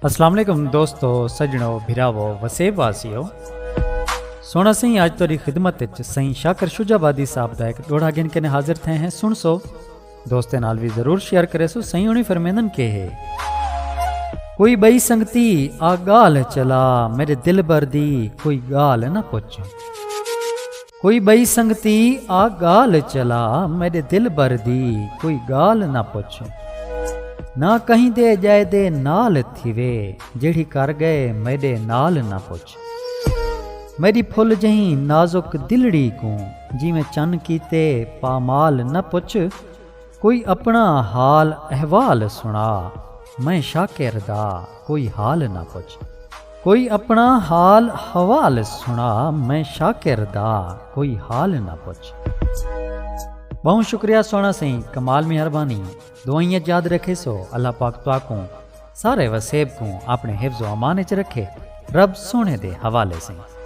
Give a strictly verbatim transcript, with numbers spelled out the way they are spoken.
السلام علیکم دوستو، سڄݨو، بھراوو، وسیب واسیو۔ سوہݨا سئیں، اڄ تہاݙی خدمت وچ سئیں شاکر شجاع آبادی صاحب دا ہک ݙوہڑا گھن کے حاضر تھئے ہیں۔ سݨ سو، دوستیں نال وی ضرور شیئر کریسو۔ سئیں ہوݨی فرمیندن کہ ہے، کوئی ٻئی سنگتی آ ڳالھ چلا، میݙے دلبر دی کوئی ڳالھ نہ پچھ۔ کوئی ٻئی سنگتی آ ڳالھ چلا، میݙے دلبر دی کوئی ڳالھ نہ پچھ۔ نہ کہیں دے ڄائے دے نال تھیوے، جیڑھی کر ڳئے میݙے نال نہ پچھ۔ میݙی پھل جہیں نازک دلڑی کوں، جیویں چن کیتے پامال نہ پچھ۔ کوئی اپݨا حال احوال سݨا، میں شاکر دا کوئی حال نہ پچھ۔ کوئی اپݨا حال حوال سݨا، میں شاکر دا کوئی حال نہ پچھ۔ ٻہوں شکریہ سوہݨا سئیں، کمال مہربانی۔ دعائیں یاد رکھیسو۔ اللہ پاک تہاکوں، سارے وسیب کوں اپݨے حفظ و امان وچ رکھے۔ رب سوہݨے دے حوالے سئیں۔